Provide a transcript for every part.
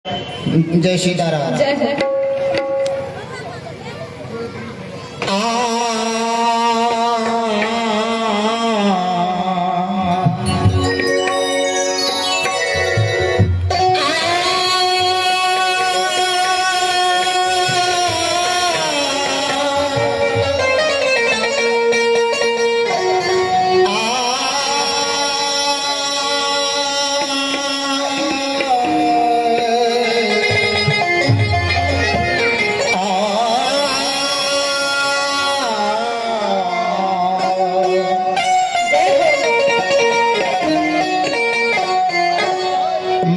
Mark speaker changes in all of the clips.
Speaker 1: जय सीताराम।
Speaker 2: जय हो।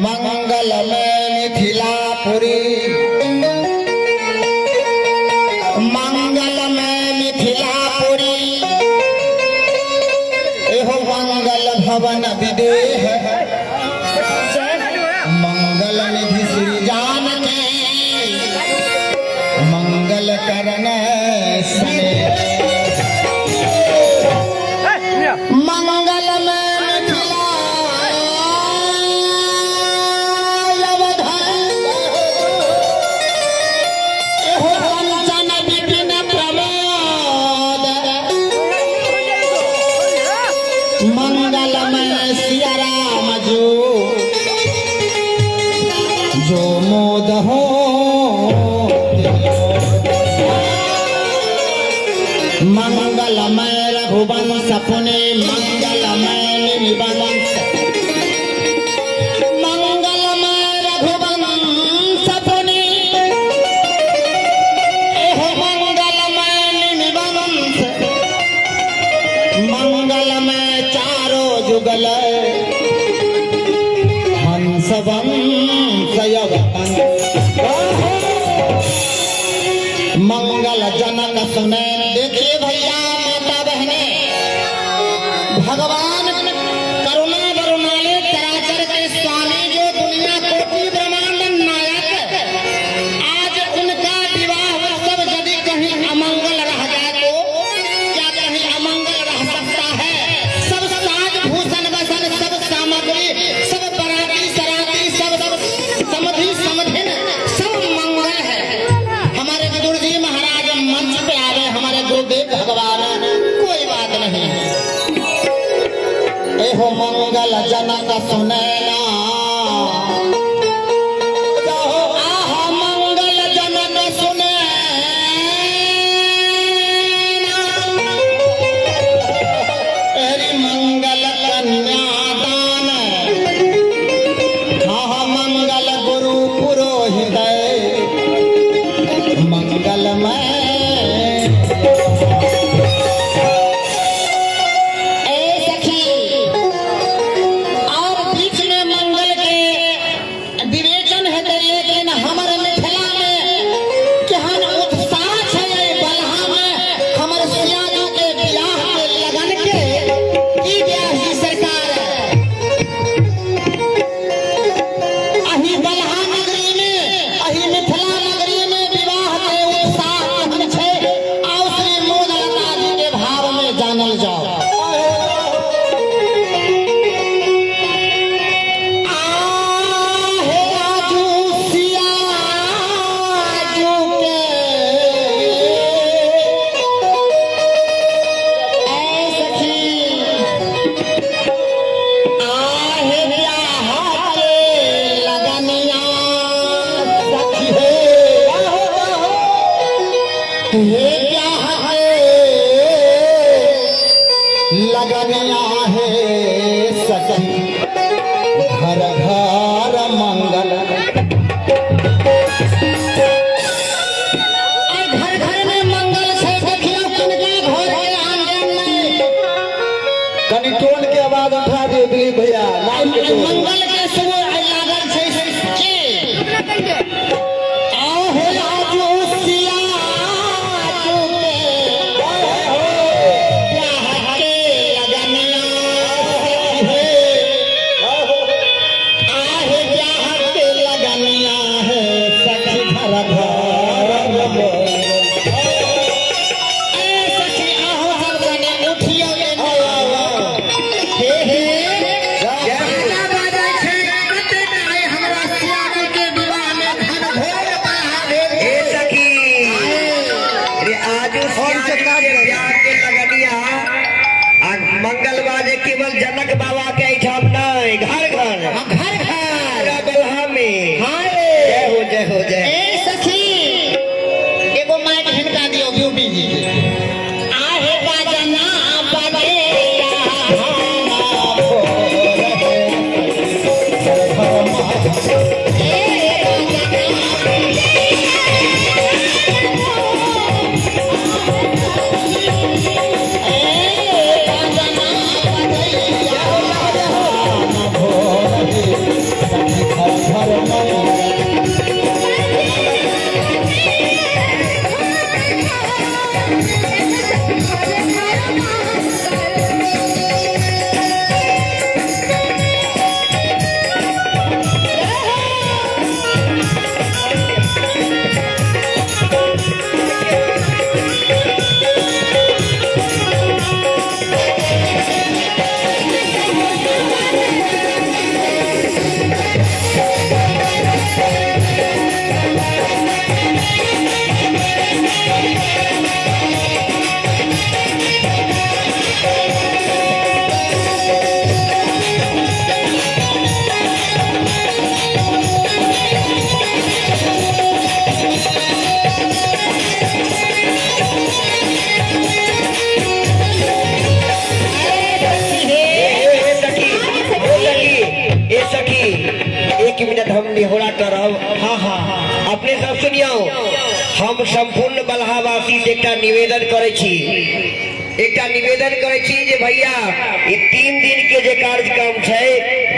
Speaker 1: मंगलमय मिथिलापुरी, मंगलमय मिथिलापुरी, एहो मंगल भवन विदेह, मंगल निधि श्री जानकी, मंगल करण स्नेह। मंगलमय मिथिला अवधन, एहो कंचन विपिन प्रमोद, मंगलमय सिया राम जो जो मोद हो। मंगलमय रघुवंश पुने, मंगलमय निवंश, मंगलमय रघुवंश पुने, एहो मंगलमय निवंश, मंगलमय चारो जुगल हंस वंश यवतन। मंगल जनक सुने। देखिए भैया, माता बहने, भगवान करुणा वरुणाले चराचर के स्वामी, जो दुनिया कोटि ब्रह्मांड नायक, आज उनका विवाह उत्सव यदि कहीं अमंगल रह जाए तो क्या कहीं अमंगल रह सकता है? सब साज भूषण बसन, सब सामग्री, सब बराती सराती, सब समधि समधिन, सब मंगल है। हमारे विदुर जी महाराज मंच पे आवे, हमारे गुरुदेव भगवान, कोई बात नहीं। एहो मंगल जनक सुनैना, आहा मंगल जनक सुनैना, हरि मंगल कन्यादान, आहा मंगल गुरु पुरोहित, मंगलमय। ए सखी, और बीच में मंगल के विवेचन हेतै, लेकिन हमर मिथिला में केहन उत्साह छै बलहा में हमर सिया जी के बियाह के लगन के। की बियाह जी सरकार, अही बलहा नगरी में, अही मिथिला नगरी में विवाह के उत्साह केहन छै, आओ श्री मोदलता जी के भाव में जानल जाओ। आहे आजू सिया जू के, ऐ सखी, आहे ब्याह के लगनिया सखी हे, हे ब्याह के लगनिया हे सखी, घर घर मंगल। आइ घर घर में मंगल छै। देखियौ किनका घर के आंगन में।
Speaker 3: कनि टोन के आवाज उठा दियौ दिलीप भैया, लाइव के टोन।
Speaker 1: मंगल के सुबह आइ लागल छै के आओ हे आजू सिया जू के ब्याह के लगनिया। हाँ हाँ।
Speaker 2: अपने सब सुनियो, हम संपूर्ण बलहावासी से एकटा निवेदन करै छी, एकटा निवेदन करै छी जे भैया ई 3 दिन के जे कार्यक्रम छै,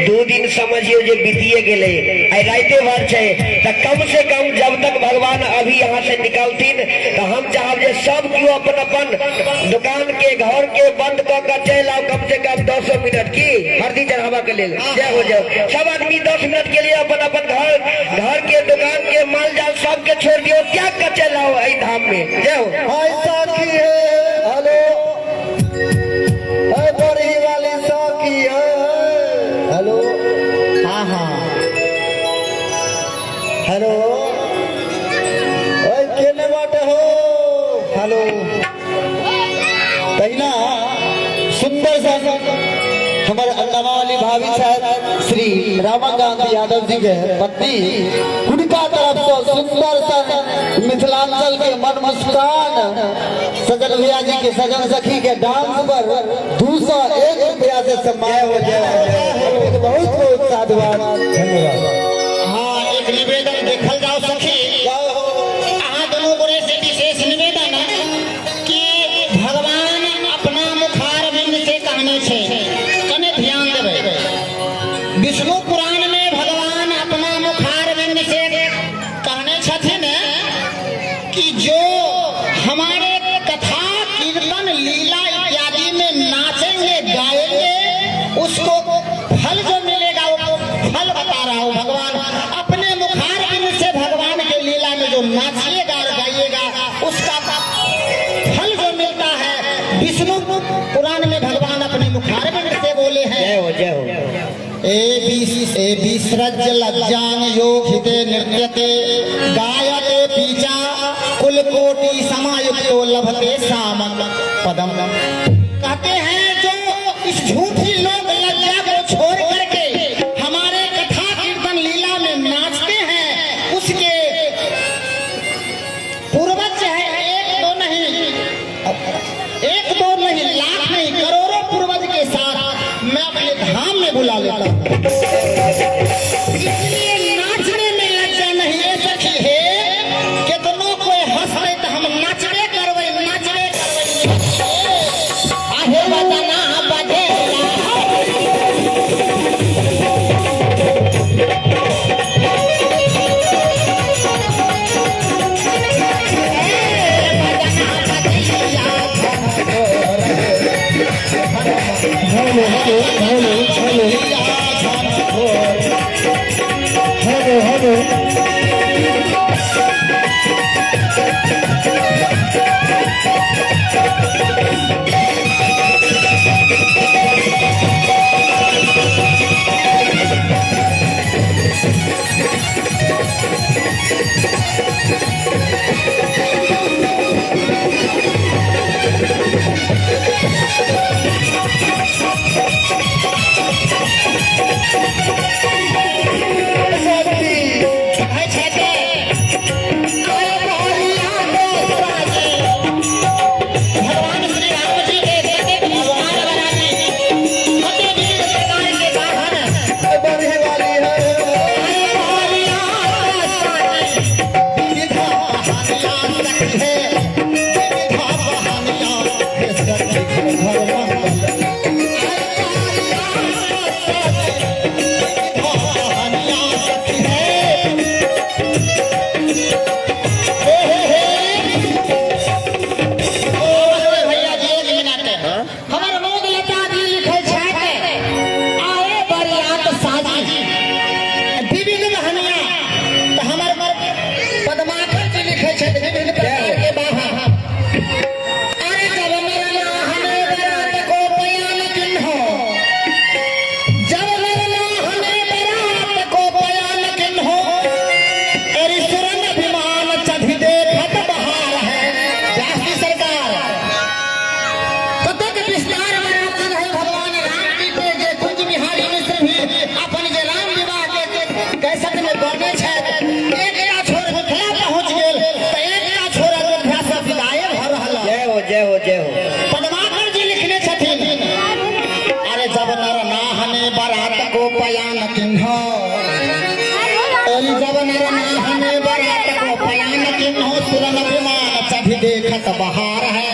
Speaker 2: 2 दिन समझियो जे बीतिए गेलै, आइ राइते भर छै, तऽ कम से कम जब तक भगवान अभी यहाँ से निकालथिन तऽ हम चाहब जे सब केओ अपन अपन दुकान के घर के बंद कऽ के चलि आउ कम से कम 10 मिनट की हरदी चढ़ावा के लेल। जय हो जय। सब आदमी 10 मिनट के लिए अपन अपन घर घर के दुकान के माल जाल सबके छोड़ दियो, त्याग के चलि आउ एहि धाम में। जय हो।
Speaker 3: हाय साखी है, हेलो है बड़ी वाली साखी है, हेलो।
Speaker 1: हाँ हाँ।
Speaker 3: हेलो, ओए केने बाटे हो?
Speaker 1: हेलो।
Speaker 3: तहिना सुंदर सा हमारे अंगनामा वाली भाभी साहब श्री रामाकांत यादव जी के पत्नी हुनका तरफ से सुंदर सा मिथिलांचल के मन मुस्कान सजन भैया जी के सजन सखी के डांस पर 201 रुपया से सम्मान हो जाए। बहुत बहुत साधुवाद, धन्यवाद।
Speaker 1: हाँ, एक निवेदन देखल जाओ सखी, अहाँ दोनों गोरे से विशेष निवेदन कि भगवान अपना मुखारविंद से कहने छे, कने ध्यान देबै। विष्णु पुराण में भगवान अपना मुखारविंद से कहने छथिन कि जो हमारे कथा कीर्तन लीला इत्यादि में नाचेंगे गाएंगे उसको फल जो मिलेगा वो फल बता रहा हूं। भगवान अपने मुखारविंद से भगवान के लीला में जो नाचिएगा और गाइएगा उसका फल जो मिलता है, विष्णु पुराण में भगवान अपने मुखारविंद से बोले हैं।
Speaker 2: जय हो जय हो।
Speaker 1: ए ए विसृज लज्जान योगिते नृत्यते गायते पीचा कुल कोटि समायुक्तो लभते सामक पदम। कहते हैं जो इस झूठी लोक लज्जा को छोड़ करके हमारे कथा कीर्तन लीला में नाचते हैं उसके पूर्वज है एक दो नहीं, एक दो नहीं, लाख नहीं, करोड़ों पूर्वज के साथ मैं अपने धाम में बुला लेता हूँ। इसलिए नाचने में लज्जा नहीं है सखी है, कितनों कोई हंसते तो हम नाचबे करबै, नाचबे करबै। राह में बरात को पयान किन्हो सुरन विमान चढ़ देखत बहार है।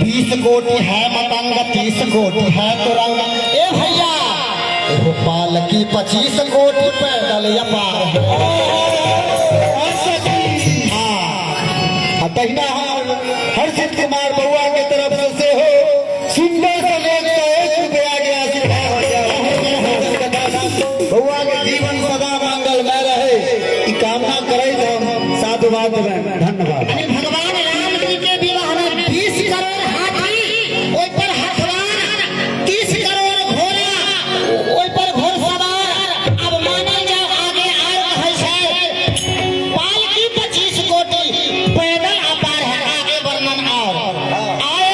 Speaker 1: 20 कोटि है मतंग 30 कोटि है तुरंग। ए भैया एहो पालकी 25 कोटि पैदल अपार है।
Speaker 3: हाँ, आ तहिना हम हर्षित कुमार बउआ के तरफ से सेहो सुंदर सन 101 रुपया के आशीर्वाद। बउआ के जीवन सदा मंगलमय रहे, ई कामना करैत हम साधुवाद देबनि। धन्यवाद।
Speaker 1: यानी भगवान राम जी के विवाह में 20 करोड़ हाथी, ओहि पर हथवार, 30 करोड़ घोड़ा, ओहि पर घोड़सवार। अब मानल जाओ आगे आर कहै छै पालकी 25 कोटि पैदल अपार है। आगे वर्णन और आए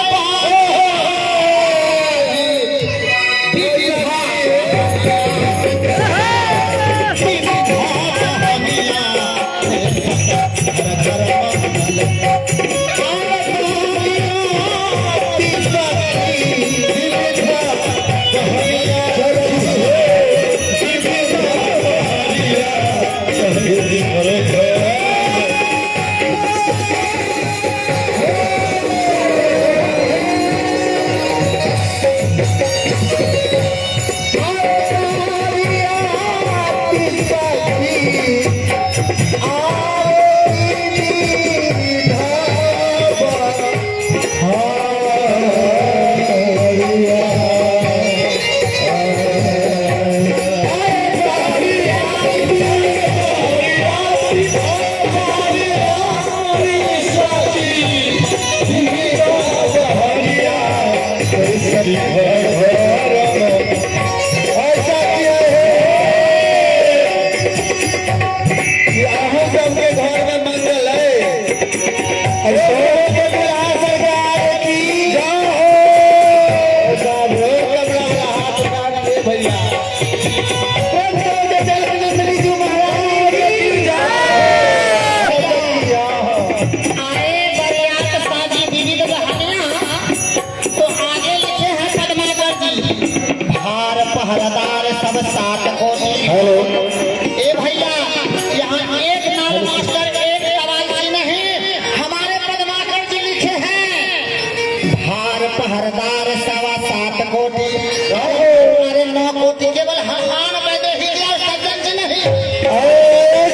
Speaker 3: ऐसा किया है कि अहूँ सबके घर में मंगल है। अरे सोने के दुल्हा सरकार की जय हो। साहब, रे कमला वाला हाथ उठा के भैया। प्रेम से चल नंदनी जी महाराज की जय।
Speaker 1: आए बरियात साजी विविध बहनिया। तो आगे लिखे हैं पद्माकर जी, भार पहरदार सब 7 कोटि।
Speaker 3: हेलो।
Speaker 1: ए भैया, यहाँ एक नाल मास्टर एक तवालची नहीं, हमारे पद्माकर जी लिखे हैं भार पहरदार 7.25 कोटि। अरे 9 कोटि केवल हसान वैदेही के और सज्जन जी नहीं।
Speaker 3: ओ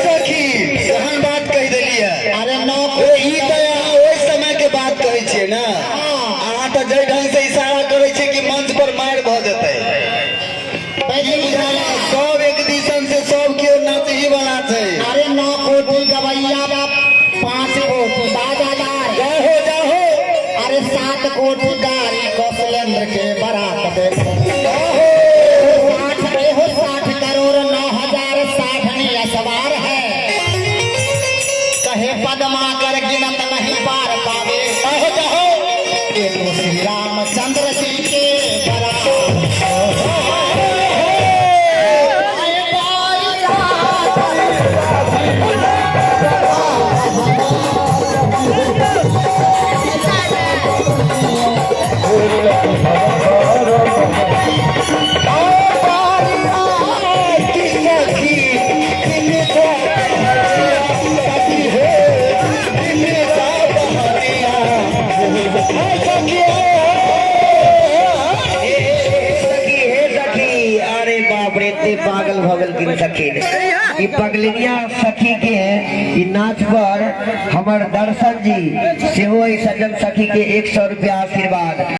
Speaker 3: सखी, एहन बात कहि देलियै।
Speaker 1: अरे 9
Speaker 3: ओ
Speaker 1: कोटि।
Speaker 3: ई तऽ अहाँ ओहि समय के बात कहै छियै ने? अहाँ तऽ जाहि ढंग से इशारा करै छियै कि मंच पर मारि भऽ जेतै।
Speaker 1: वैदेही वाला।
Speaker 3: सब एक दिसन से सब केओ नाचही वाला छै।
Speaker 1: अरे 9 कोटि गवैया, 5 कोटि बाजादार।
Speaker 3: जय हो, जय हो।
Speaker 1: अरे 7 कोटि गाड़ी कौशलेंद्र के बारात देखो। 60 एहो 60 करोड़ 9000 साधनी असवार है। कहे पद्मा कर गिनत नहीं पार पावे।
Speaker 3: जाहो, जाहो।
Speaker 1: ये तो श्री रामचंद्र जी के बारात। आए
Speaker 2: सखी, हे सखी, अरे बाप रे, एते पागल भऽ गेलखिन सखी। ई पगलिनिया सखी के ई नाच पर हमर दर्शन जी सेहो ई सज्जन सखी के 100 रुपया आशीर्वाद।